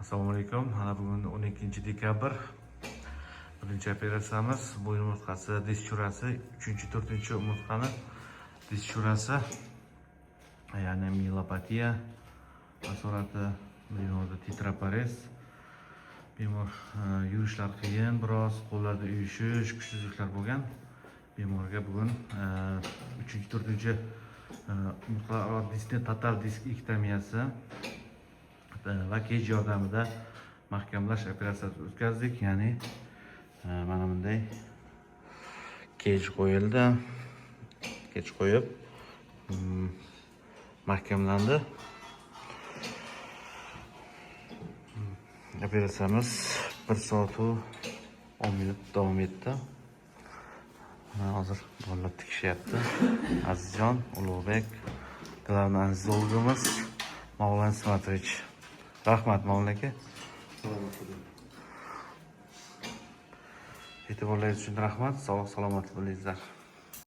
Assalomu alaykum. Mana bugun 12 dekabr. Birinchi operatsiyamiz bo'yin umurtqasi disk 3 4 umurtqani disk, ya'ni mielopatiya asorati, bemorda tetraparez. Bemor yurishlar qiyin, biroz qo'llarda uyushish, kuchsizliklar bo'lgan. Bemorga bugun 3 4 umurtqalararo diskni total diskektomiyasi va cage yordamida mahkamlash operatsiyasi o'tkazdik. Ya'ni mana bunday cage qo'yildi. Cage qo'yib mahkamlandi. Operatsiyamiz 1 soat 10 minut davom etdi. Mana hozir bolalar tikishyapti. Azizjon, Ulug'bek, главный anesteziologimiz Mavlon Smatovich. Rahmat, Mavlon aka. Salomat bo'ling. E'tiborlaringiz uchun rahmat. Sog' salomat bo'linglar.